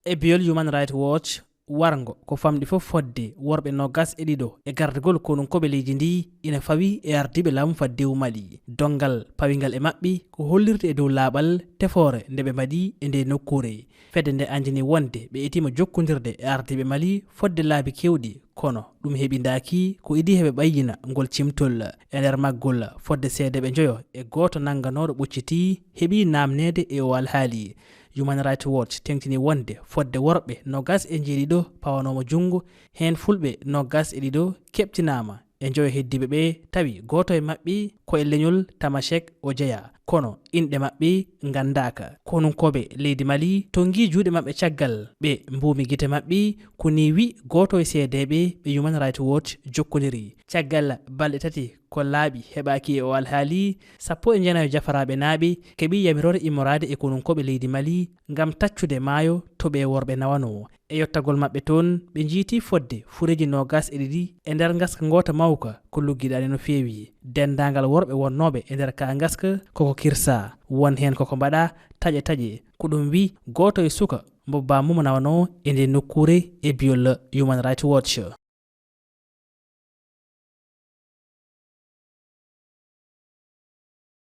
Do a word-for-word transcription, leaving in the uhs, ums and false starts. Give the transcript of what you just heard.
E biyol Human Rights Watch, warngo ko famɗi fof fodde worɓe noogas e ɗiɗo e gardagol konunkooɓe leydi ndi ina fawi e ardiiɓe laamu faddewu Mali. Donngal pawingal e maɓɓe ko hollirde e dow laaɓal tefoore nde ɓe mbaɗi e nde nokkuure. Fedde nde anndini wonde ɓe etiima jokkondirde e ardiiɓe Mali fodde laabi keewɗi, kono ɗum heɓindaaki, ko idii heɓe ɓayyina ngol cimtol. E nder maggol, fodde seedeeɓe njoyo e gooto nannganooɗo ɓocciti heɓi naamneede e o alhaali. Human Rights Watch teŋtini wonde fodde worɓe noogas e njeeɗiɗo pawanooma junngo, heen fulɓe noogas e ɗiɗo keɓtinaama. E njoyo heddiiɓe ɓe, tawi gooto e maɓɓe ko e leñol Tamashek o jeyaa, kono inɗe maɓɓe nganndaaka. Konunkooɓe leydi Mali tonngi juuɗe maɓɓe caggal ɓe mbuumi gite maɓɓe, ko nii wi gooto e seedeeɓe ɓe Human Rights Watch jokkondiri. Caggal balɗe tati ko laaɓi heɓaaki e o alhaali, sappo e jeenayo jafaraaɓe naaɓe keɓi yamiroore immoraade e konunkooɓe leydi Mali ngam taccude maayo to ɓe worɓe nawanoo. E yottagol maɓɓe toon, ɓe njiiti fodde fureeji noogas e ɗiɗi e nder ngaska ngoota mawka ko luggiɗaani no feewi. Denndaangal worɓe wonnooɓe e nder kaa ngaska koko kirsaa, won heen koko mbaɗa taƴe taƴe. Ko ɗum wi gooto e suka mbo baamumo nawanoo e nde nokkuure e biyol Human Rights Watch.